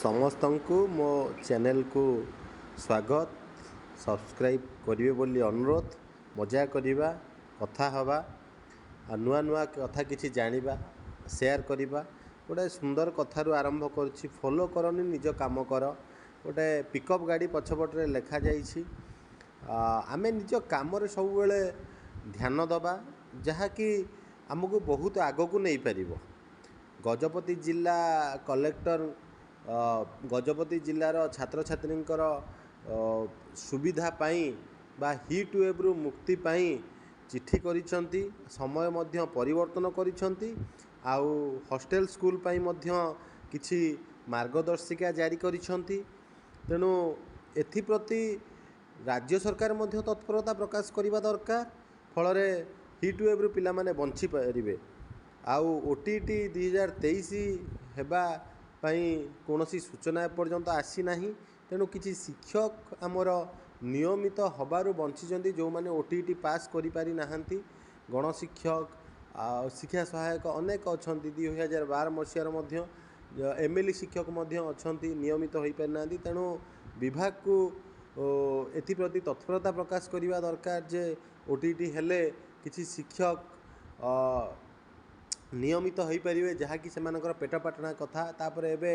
ସମସ୍ତଙ୍କୁ ମୋ ଚ୍ୟାନେଲକୁ ସ୍ୱାଗତ। ସବସ୍କ୍ରାଇବ୍ କରିବେ ବୋଲି ଅନୁରୋଧ। ମଜା କରିବା, କଥା ହେବା ଆଉ ନୂଆ ନୂଆ କଥା କିଛି ଜାଣିବା, ସେୟାର କରିବା। ଗୋଟେ ସୁନ୍ଦର କଥାରୁ ଆରମ୍ଭ କରୁଛି। ଫଲୋ କରନି, ନିଜ କାମ କର। ଗୋଟେ ପିକଅପ୍ ଗାଡ଼ି ପଛପଟରେ ଲେଖାଯାଇଛି। ଆମେ ନିଜ କାମରେ ସବୁବେଳେ ଧ୍ୟାନ ଦେବା, ଯାହାକି ଆମକୁ ବହୁତ ଆଗକୁ ନେଇପାରିବ। ଗଜପତି ଜିଲ୍ଲା କଲେକ୍ଟର ଗଜପତି ଜିଲ୍ଲାର ଛାତ୍ରଛାତ୍ରୀଙ୍କର ସୁବିଧା ପାଇଁ ବା ହିଟ୍ ୱେଭରୁ ମୁକ୍ତି ପାଇଁ ଚିଠି କରିଛନ୍ତି, ସମୟ ମଧ୍ୟ ପରିବର୍ତ୍ତନ କରିଛନ୍ତି ଆଉ ହଷ୍ଟେଲ ସ୍କୁଲ ପାଇଁ ମଧ୍ୟ କିଛି ମାର୍ଗଦର୍ଶିକା ଜାରି କରିଛନ୍ତି। ତେଣୁ ଏଥିପ୍ରତି ରାଜ୍ୟ ସରକାର ମଧ୍ୟ ତତ୍ପରତା ପ୍ରକାଶ କରିବା ଦରକାର। ଫଳରେ ହିଟ୍ ୱେଭରୁ ପିଲାମାନେ ବଞ୍ଚିପାରିବେ। ଆଉ ଓଟିଇଟି 2023 ହେବା ପାଇଁ କୌଣସି ସୂଚନା ଏପର୍ଯ୍ୟନ୍ତ ଆସିନାହିଁ। ତେଣୁ କିଛି ଶିକ୍ଷକ ଆମର ନିୟମିତ ହେବାରୁ ବଞ୍ଚିଛନ୍ତି, ଯେଉଁମାନେ ଓଟିଇଟି ପାସ୍ କରିପାରିନାହାନ୍ତି। ଗଣଶିକ୍ଷକ ଆଉ ଶିକ୍ଷା ସହାୟକ ଅନେକ ଅଛନ୍ତି। 2012 ମସିହାର ମଧ୍ୟ ଏମଏଲଇ ଶିକ୍ଷକ ମଧ୍ୟ ଅଛନ୍ତି, ନିୟମିତ ହୋଇପାରିନାହାନ୍ତି। ତେଣୁ ବିଭାଗକୁ ଏଥିପ୍ରତି ତତ୍ପରତା ପ୍ରକାଶ କରିବା ଦରକାର ଯେ ଓଟିଇଟି ହେଲେ କିଛି ଶିକ୍ଷକ ନିୟମିତ ହୋଇପାରିବେ, ଯାହାକି ସେମାନଙ୍କର ପେଟ ପାଟଣା କଥା। ତାପରେ ଏବେ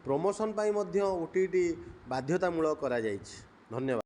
ପ୍ରମୋସନ୍ ପାଇଁ ମଧ୍ୟ ଓଟିଇଟି ବାଧ୍ୟତାମୂଳକ କରାଯାଇଛି। ଧନ୍ୟବାଦ।